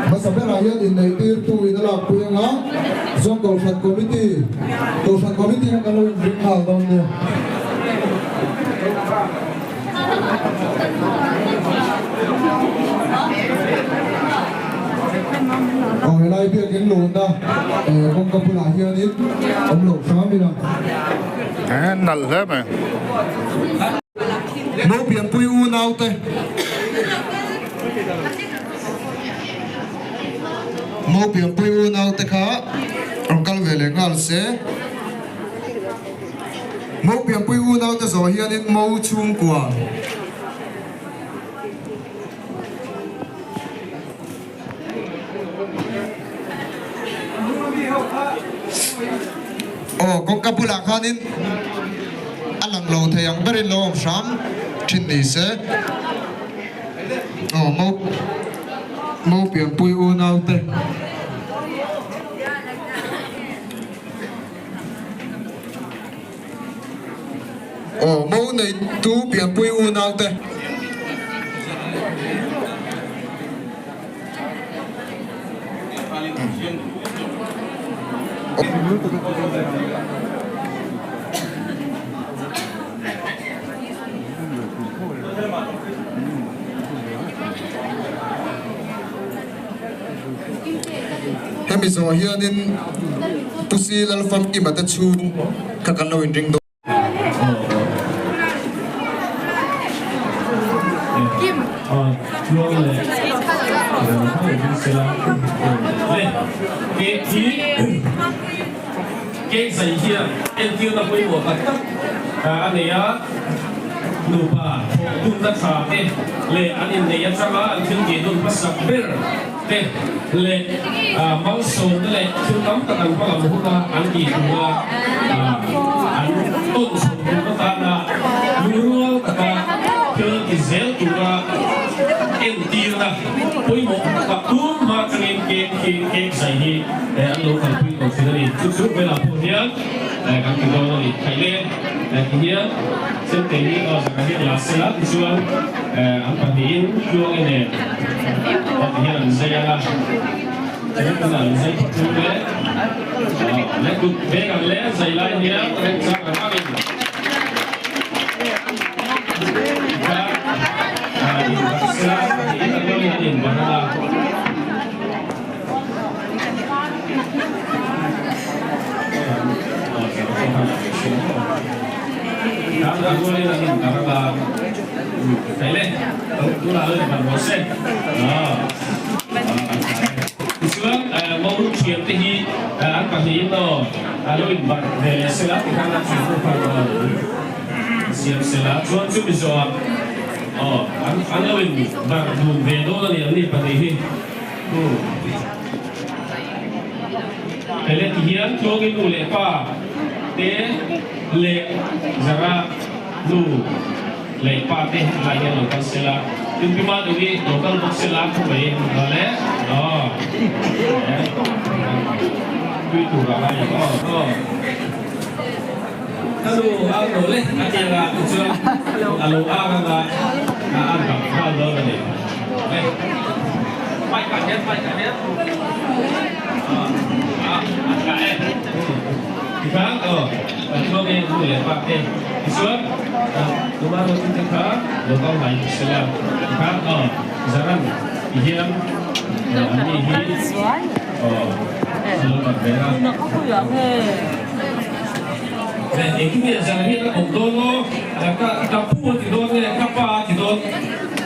Hmasa berah hian inneihtirtu in a lakpui anga chuan Kohhran Committee, Kohhran Committee kha kan lo inring nghal dawn nia. Aw helai biakin luhna kawngka bulah hianin awm loh hram ila. Nalh hle mai. Naupianpui unaute. Naupianpui unaute kha rawn kal ve leh nghal se. Naupianpui unaute zawh hianin Mo chhungkua. Aw kawngka bulah khanin a lang lo thei ang berin lo awm hram thin ni se. Aw mo mo pianpui unau te. Aw mo neitu pianpui unau te. Hemi zawh hianin Pu Si Lalfamkima te chhung kha kan lo inring dawn. Cake zai hian entirna pawimawh tak tak a nei a, nupa thawh dunna tha te leh an inneih atanga an thil tih dun hmasak ber te leh malsawmna leh thil tam tak an hmalam huna an tih tura an tawn chho tur atana lungrual taka thil ti zel tura entirna pawimawh takah tun hma atangin cake hi cake zai hi an lo kalpui tawh thin a ni. Chu chu velah pawh hian kan ti dawn a ni. Khaile ti hian Sente hi aw zaka hian la sela tichuan an pahnihin Tluangi nen aw ti hian an zai ang a, chumi tunah an zai phawt thung le le kut beng ang le zai lai hian remchang ang angin tikhan inbarh sela pahnihin an lo in an inbarh ang a. Hei le ti hian Tluangi nu leh pa te leh Zara nu leh pa te lai hian lo kal sela, tin Pi Maduhi lo kal bawk sela thu mai a le aw tui tur a ngai ang aw aw ka nu ang lo le a ti anga tichuan a lo ang anga a an bang nghal dawn a ni.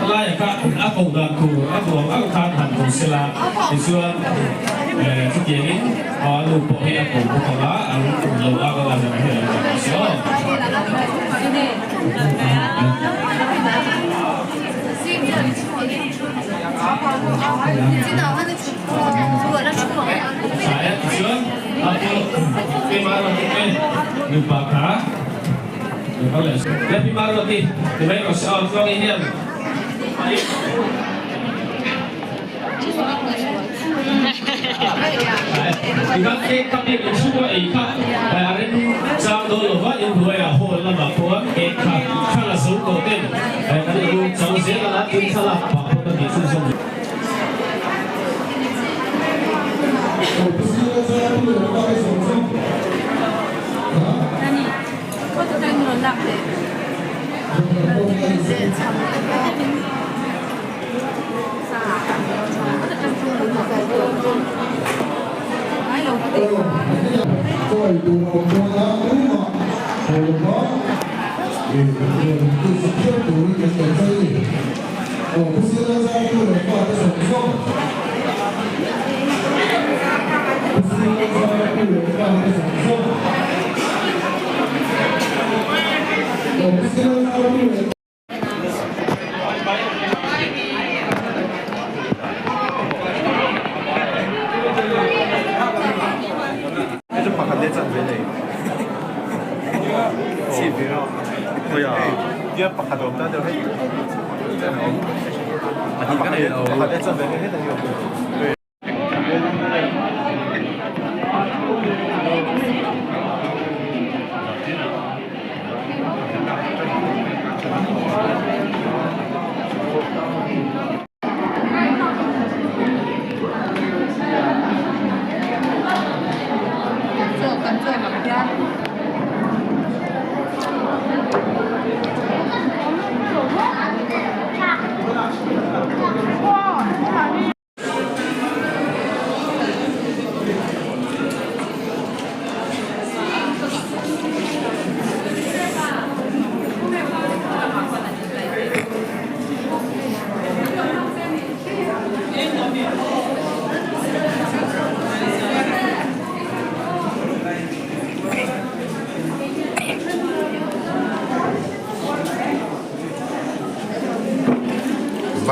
Helai kha a koh dan tur a duang ang khan han ko sela, tichuan chutiangin a nu pawh hi a ko bawk ang a, an lo ang anga zan hi a lo tak si aw. Tichuan a keimah rawn ti e nupa kha.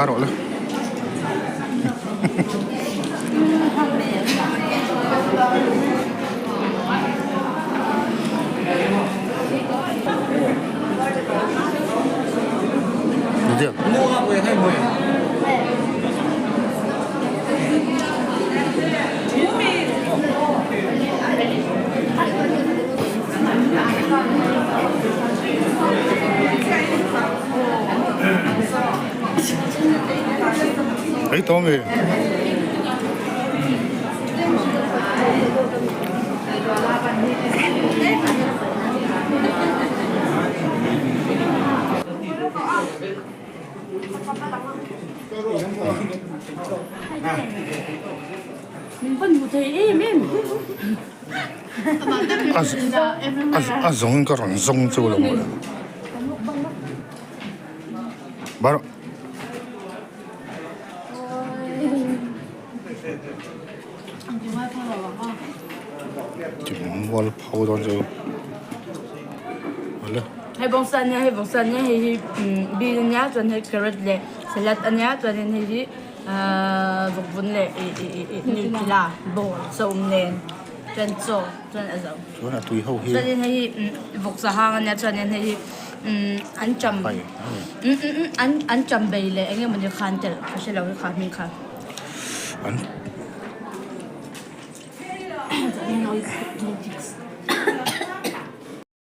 Ba rawh le. Ei tawng e. A zawng ka rawn zawng chu lo maw le. Bar. Mual pho dawn chu. Awle. Hei bawngsa ania hei bawngsa ania hei hi bean ania chuan hei carrot leh salad ania chuanin hei hi vawkvun leh nutella bowl chawm nen chuan chaw chuan a zo. Chuan a tui ho hi. Chuanin hei hi vawksa hang ania chuanin hei hi an cham an cham bei leh eng emawni khan telh ka hre lo kha hming kha. An.